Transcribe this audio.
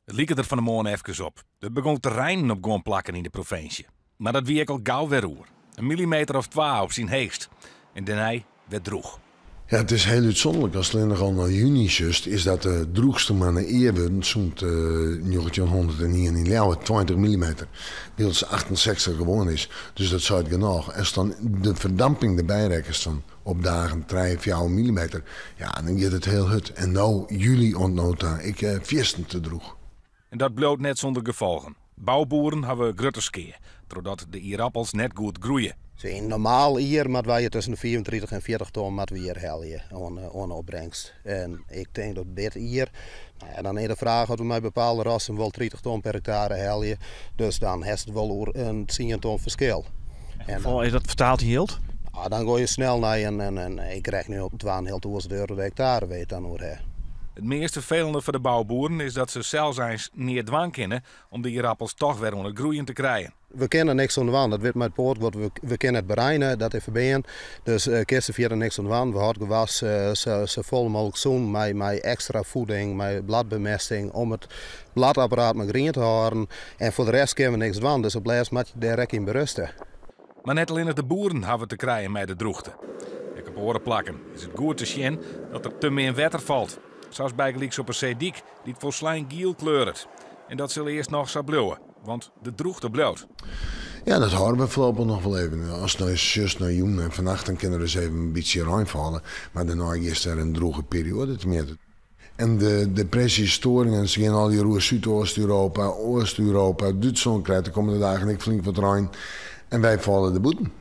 It like der fan 'e moarn efkes op. It begûn te reinen op guon plakken yn de provinsje. Mar dat wie ek al gau wer oer. In millimeter of twa op syn heechst. En dêrnei wer drûch. Ja, it is hiel útsûnderlik. Ast allinnich al nei juny sjochst, is dat de drûchste moanne ea wurden sûnt 1901 yn Ljouwert, 20 millimeter, wylst 68 gewoan is. Dus dat seit genôch. Ast dan de ferdamping derby rekkenst fan op dagen trije, fjouwer millimeter, ja, dan giet it hiel hurd. En no, july oant no ta, ek fierstente drûch. En dat bliuwt net sûnder gefolgen. Bouboeren hawwe grutte skea, trochdat de ierappels net goed groeie. Yn in normaal jier moatte wy tusken de 35 en 40 ton moatte wy hjir helje oan de opbringst. En ik tink dat dit jier, no ja, dan is de fraach oft we mei bepaalde rassen wol 30 ton per hektare helje. Dus dan hast it wol oer in 10 ton ferskil. En dan, is dat fertaald yn jild? Nou, dan gean je snel nei in, ik rekkenje op 2.500 euro de hektare, wêr't je it dan oer ha. It meast ferfelende foar de bouboeren is dat se sels eins neat dwaan kinne om de ierappels toch wer oan it groeien te krijen. We kinne niks oan dwaan, dat wit mei it poatguod, we kinne it bereine, dat is ferbean. Dus kinst der fierder niks oan dwaan. We hâlde it gewas sa folle mooglik sûn mei ekstra voeding, mei bladbemesting, om it bladapparaat mar grien te hâlden. En foar de rest kinne we niks dwaan, dus op lêst moat je dêr ek yn beruste. Mar net allinnich de boeren hawwe te krijen mei de drûchte. Ek op oare plakken is it goed te sjen dat der te min wetter falt. Sa as bygelyks op 'e seedyk, dy't folslein giel kleuret. En dat sil earst noch sa bliuwe, want de drûchte bliuwt. Ja, dat hâlde we foarlopich noch wol even. Ast no sjochst nei jûn en fannacht, dan kin der ris even in bytsje rein falle. Mar dêrnei giest wer in drûge perioade temjitte. En de depresjestoringen, se gean allegear oer Súdoost-Europa, Oast-Europa. Dútslân krijt de kommende dagen ek flink wat rein. En wy falle der bûten.